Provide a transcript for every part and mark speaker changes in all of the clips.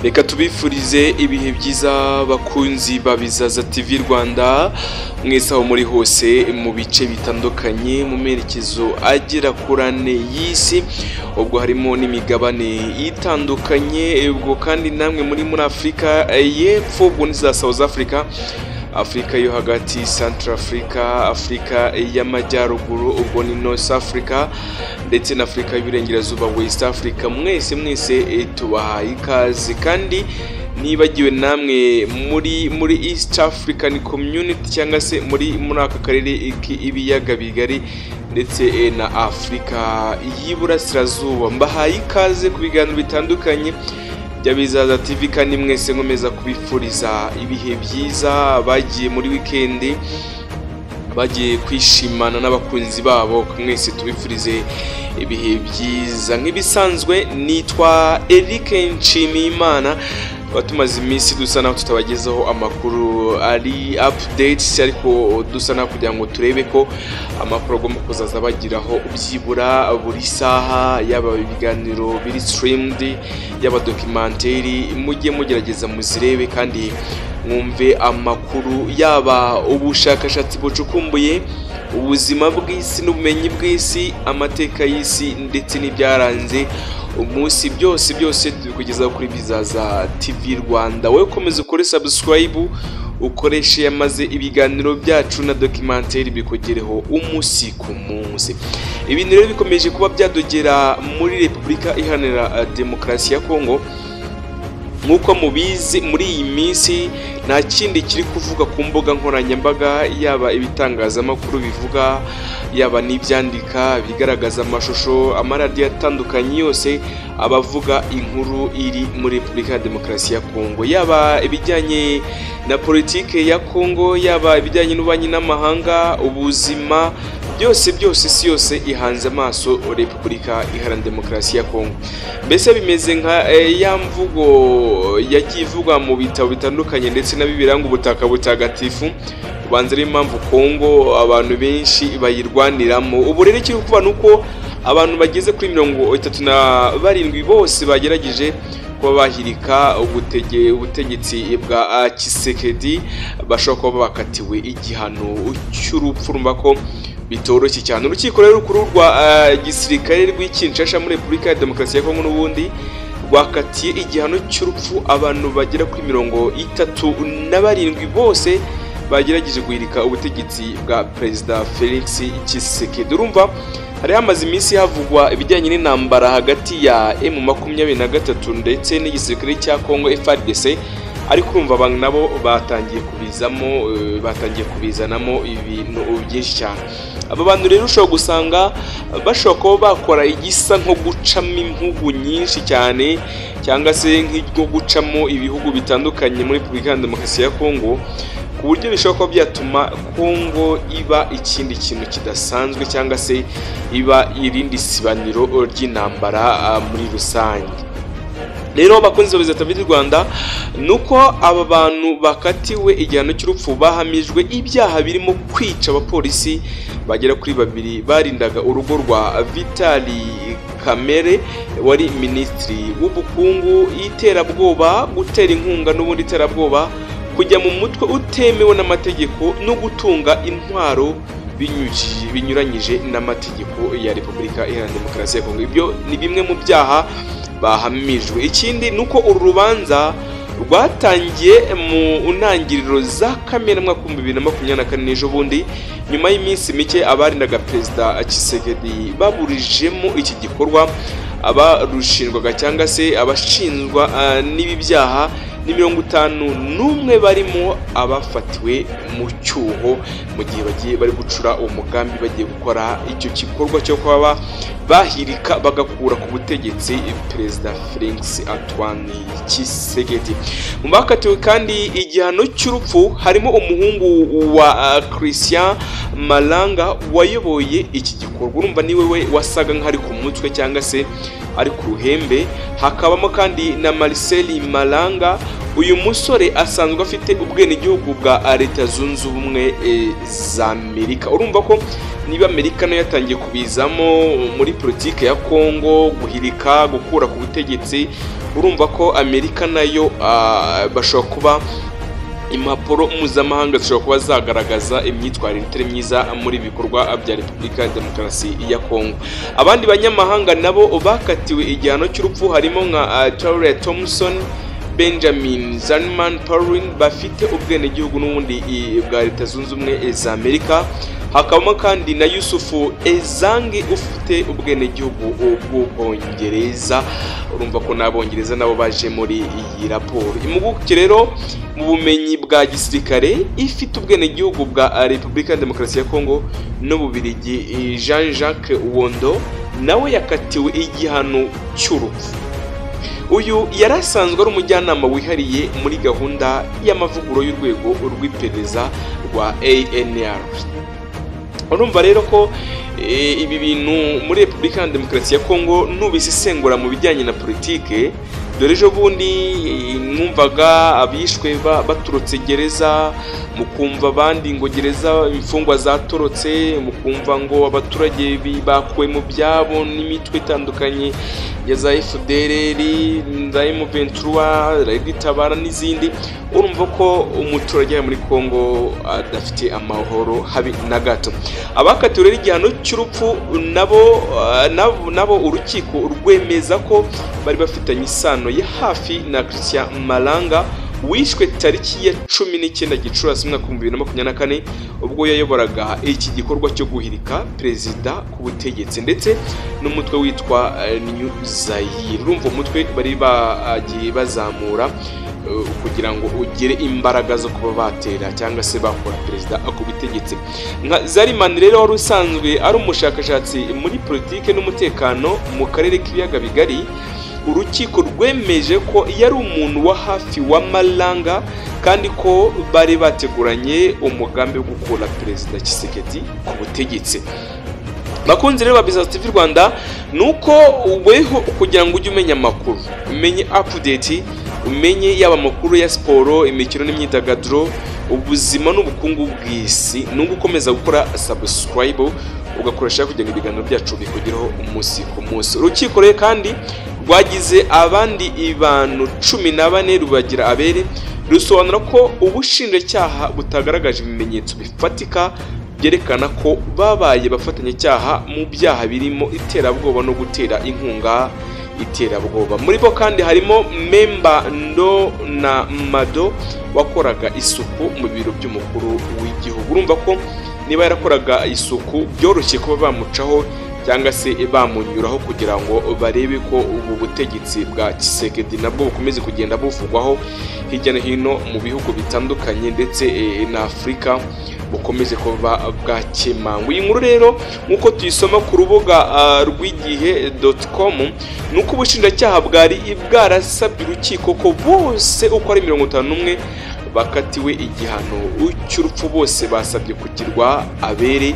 Speaker 1: Reka tubifurize ibihe byiza bakunzi ba Bizaza TV Rwanda, mwese aho muri hose mu bice bitandukanye mu merekezo agera kuri ane y'isi, ubwo harimo n'imigabane itandukanye, ubwo kandi namwe muri Afurika y'Epfo, ubwo ni za South Africa, Afurika yo hagati, Central Africa, Afurika y'Amajyaruguru, ubwo ni North Africa, ndetse na Afurika y'Iburengerazuba, West Africa. Mwese mwese tubahaye ikaze, kandi nibagiwe namwe muri East African Community cyangwa se muri aka karere k'ibiyaga bigari ndetse na Afurika y'Iburasirazuba. Mbahaye ikaze ku biganiro bitandukanye bya Bizaza TV, kandi mwese nkomeza kubifuriza ibihe byiza. Bagiye muri weekend, bagiye kwishimana n'abakunzi babo, mwese tubifurize ibihe byiza. Nk'ibisanzwe nitwa Eric Nshimiyimana. Tuba tumaze iminsi dusa naho tutabagezaho amakuru ari updates, ariko dusa naho kugira ngo turebe ko amakuru agomba kuzaza bagiraho byibura buri saha, yaba ibiganiro biri streamed, yaba documentary, mujye mugerageza muzirebe kandi mwumve amakuru, yaba ubushakashatsi bucukumbuye ubuzima bw'isi n'ubumenyi bw'isi, amateka y'isi ndetse n'ibyaranze umunsi, byose byose tubikugezaho kuri Bizaza TV Rwanda. Wowe ukomeza ukore subscribe, ukoreshe maze ibiganiro byacu na documentaire bikugereho umunsi ku munsi. Ibintu rero bikomeje kuba byadogera muri Repubulika Iharanira Demokarasi ya Kongo. Nk'uko mubizi, muri iyi minsi nta kindi kiri kuvuga ku mbuga nkoranyambaga, yaba ibitangazamakuru bivuga, yaba n'ibyandika bigaragaza amashusho, amaradiyo atandukanye yose abavuga inkuru iri muri Repubulika ya Demokarasi ya Kongo, yaba ibijyanye na politike ya Kongo, yaba ibijyanye n'ububanyi n'amahanga, ubuzima, byose byose si yose ihanze amaso Repubulika Iharanira Demokarasi ya Kongo. Mbese bimeze nka ya mvugo yagiye ivugwa mu bitabo bitandukanye ndetse na Bibiliya ngo ubutaka butagatifu, ubanza ari impamvu Kongo abantu benshi bayirwaniramo. Ubu rero ikiri kuba nuko abantu bageze kuri 37 bose bagerageje kuba bahirika ubutegetsi bwa Tshisekedi, bashobora kuba bakatiwe igihano cy'urupfu. Urumva ko bitoroshye cyane. Urukiko rero rukuru rwa gisirikare rw'i Kinshasa muri Repubulika ya Demokarasi ya Kongo n'ubundi rwakatiye igihano cy'urupfu abantu bagera kuri 37 bose bagerageje guhirika ubutegetsi bwa Perezida Felix Tshisekedi. Urumva hari hamaze iminsi havugwa ibijyanye n'intambara hagati ya M23 ndetse n'igisirikare cya Kongo FARDC, ariko urumva abantu nabo batangiye kubizamo, batangiye kubizanamo ibintu byinshi cyane. Aba bantu rero ushobora gusanga bashobora kuba bakora igisa nko gucamo impugu nyinshi cyane, cyangwa se nko gucamo ibihugu bitandukanye muri Repubulika ya Demokarasi ya Kongo, ku buryo bishobora kuba byatuma Kongo iba ikindi kintu kidasanzwe, cyangwa se iba irindi sibaniro ry'intambara muri rusange. Rero bakunzi ba Bizaza TV Rwanda, nuko aba bantu bakatiwe igihano cy'urupfu bahamijwe ibyaha birimo kwica abapolisi bagera kuri 2 barindaga urugo rwa Vitali Kamere wari minisitiri w'ubukungu, iterabwoba, gutera inkunga n'ubundi iterabwoba, kujya mu mutwe utemewe n'amategeko no gutunga intwaro binyuranyije n'amategeko ya Repubulika Iharanira Demokarasi ya Kongo. Ibyo ni bimwe mu byaha bahamijwe. Ikindi nuko uru rubanza rwatangiye mu ntangiriro za Kamena mwaka 2024 n'ejo bundi, nyuma y'iminsi mike abarindaga Perezida Tshisekedi baburijemo iki gikorwa. Abarushinjwaga cyangwa se abashinjwa n'ibi byaha ni 51 barimo abafatiwe mu cyuho mu gihe bagiye bari gucura uwo mugambi, bagiye gukora icyo gikorwa cyo kuba bahirika bagakura ku butegetsi Perezida Felix Antoine Tshisekedi. Mu bakatiwe kandi igihano cy'urupfu harimo umuhungu wa Christian Malanga wayoboye iki gikorwa, urumva niwe we wasaga nk'ari ku mutwe cyangwa se ari ku ruhembe. Hakabamo kandi na Marcel Malanga, uyu musore asanzwe afite ubwenegihugu bwa Leta Zunze Ubumwe za Amerika. Urumva ko niba Amerika nayo yatangiye kubizamo muri politike ya Kongo, guhirika, gukura ku butegetsi Urumva ko Amerika nayo bashobora kuba impapuro mpuzamahanga zishobora kuba zagaragaza imyitwarire itari myiza muri bikorwa bya Repubulika ya Demokarasi ya Kongo. Abandi banyamahanga nabo bakatiwe igihano cy'urupfu harimo nka Charles Thompson, Benjamin Zalman Perrin bafite ubwenegihugu n'ubundi bwa Leta Zunze Ubumwe za Amerika. Hakabamo kandi na Yusufu Ezangi ufite ubwenegihugu bw'Ubwongereza. Urumva ko n'Abongereza nabo baje muri iyi raporo. Impuguke rero mu bumenyi bwa gisirikare ifite ubwenegihugu bwa Repubulika ya Demokarasi ya Kongo n'Ububirigi, Jean-Jacques Wondo, nawe yakatiwe igihano cy'urupfu. Uyu yari asanzwe ari umujyanama wihariye muri gahunda y'amavugurura y'urwego rw'iperereza rwa ANR. Urumva rero ko ibi bintu muri Repubulika ya Demokarasi ya Kongo nubisesengura mu bijyanye na politike, dore ejo bundi mwumvaga abishwe baturutse gereza, mukumva abandi ngo gereza imfungwa zatorotse, mukumva ngo abaturage bakuwe mu byabo n'imitwe itandukanye ya za FDLR, za M23, Red-Tabara n'izindi. Urumva ko umuturage muri Kongo adafite amahoro habi na gato. Abakatiwe rero igihano cy'urupfu nabo urukiko rwemeza ko bari bafitanye isano ya hafi na Christian Malanga wishwe tariki ya 19 Gicurasi umwaka 2024 ubwo yayoboraga iki gikorwa cyo guhirika perezida ku butegetsi ndetse n'umutwe witwa New Zaire. Urumva umutwe bari bagiye bazamura kugira ngo ugire imbaraga zo kuba batera cyangwa se bakora perezida ku butegetsi. Nka Zariman rero wari usanzwe ari umushakashatsi muri politike n'umutekano mu karere k'ibiyaga bigari, urukiko rwemeje ko yari umuntu wa hafi wa Malanga kandi ko bari bateguranye umugambi wo gukura perezida Tshisekedi ku butegetsi. Bakunzi rero ba Bizaza TV Rwanda, nuko weho kugira ngo ujye umenya amakuru, umenye update, umenye yaba amakuru ya siporo, imikino n'imyidagaduro, ubuzima n'ubukungu bw'isi, nubwo ukomeza gukora subscribe ugakoresha kugira ngo ibiganiro byacu bikugereho umunsi ku munsi. Urukiko rero kandi rwagize abandi bantu 14 rubagira abere, rusobanura ko ubushinjacyaha butagaragaje ibimenyetso bifatika byerekana ko babaye bafatanyacyaha mu byaha birimo iterabwoba no gutera inkunga iterabwoba. Muri bo kandi harimo Memba Ndo na Mado wakoraga isuku mu biro by'umukuru w'igihugu. Urumva ko niba yarakoraga isuku byoroshye kuba bamucaho cyangwa se bamunyuraho kugira ngo barebe ko ubu butegetsi bwa Tshisekedi nabwo bukomeze kugenda buvugwaho hirya no hino mu bihugu bitandukanye ndetse na Afurika bukomeze kuba bwakemangwa. Iyi nkuru rero nk'uko tuyisoma ku rubuga rw'igihe.com, nuko ubushinjacyaha bwari bwarasabye urukiko ko bose uko ari 51 bakatiwe igihano cy'urupfu bose basabye kugirwa abere,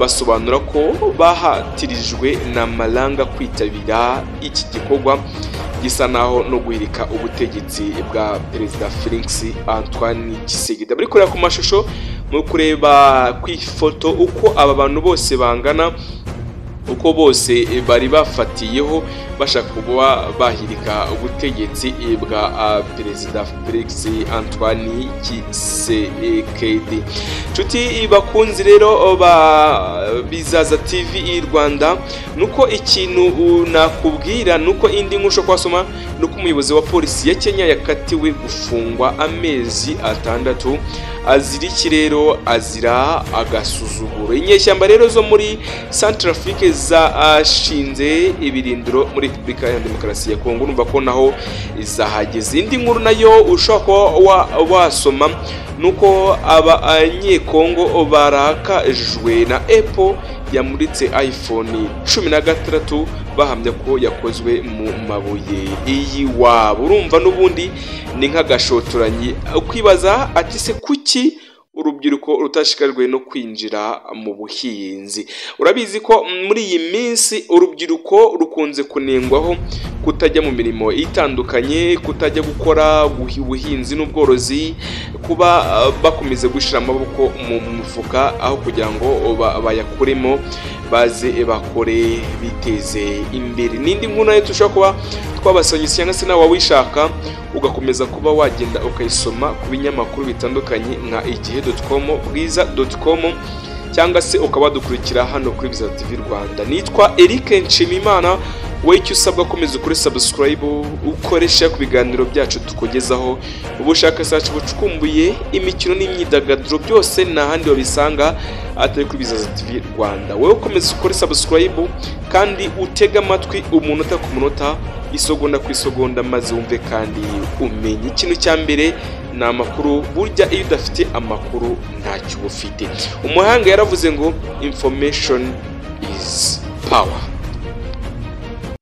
Speaker 1: basobanura ko bahatirijwe na Malanga kwitabira iki gikorwa gisa naho no guhirika ubutegetsi bwa perezida Felix Antoine Tshisekedi. Bari kureba ku mashusho, mu kureba ku ifoto uko aba bantu bose bangana, uko bose bari bafatiyeho bashaka kuba bahirika ubutegetsi bwa perezida Felix Antoine Tshisekedi. Nshuti bakunzi rero ba Bizaza TV Rwanda, nuko ikintu nakubwira nuko indi nkusho kwasoma nuko umuyobozi wa polisi ya Kenya yakatiwe gufungwa amezi 6 azira iki rero? Azira agasuzuguro. Inyeshyamba rero zo muri Centrafrique zashinze ibirindiro muri Repubulika ya Demokarasi ya Kongo, urumva ko naho zahageze. Indi nkuru nayo ushobora kuba wasoma nuko abanyekongo barakajwe na Apple yamuritse iPhone 16 bahamya ko yakozwe mu mabuye y'iwabo. Urumva n'ubundi ni nk'agashotoranyi, ukwibaza ati se kuki urubyiruko rutashikajwe no kwinjira mu buhinzi? Urabizi ko muri iyi minsi urubyiruko rukunze kunengwaho Kutajya mu mirimo itandukanye, kutajya gukora ubuhinzi n'ubworozi, kuba bakomeza gushyira amaboko mu mufuka aho kugira ngo bayakuremo baze bakore biteze imbere. N'indi nkuru nayo dushobora kuba twabasanyije, cyangwa se nawe wishaka ugakomeza kuba wagenda ukayisoma ku binyamakuru bitandukanye nka igihe.com, bwiza.com, cyangwa se ukaba wadukurikira hano kuri Biza TV Rwanda. Nitwa Eric Nshimimana. Wowe icyo usabwa, komeza ukore subscribe, ukoresha ku biganiro byacu tukugezaho, ubushakashatsi bucukumbuye, imikino n'imyidagaduro, byose nta handi wabisanga atari kuri Bizaza TV Rwanda. Wowe ukomeza ukore subscribe kandi utege amatwi umunota ku munota, isogonda ku isogonda, maze wumve kandi umenye. Ikintu cya mbere ni amakuru. Burya iyo udafite amakuru ntacyo uba ufite. Umuhanga yaravuze ngo "Information is power."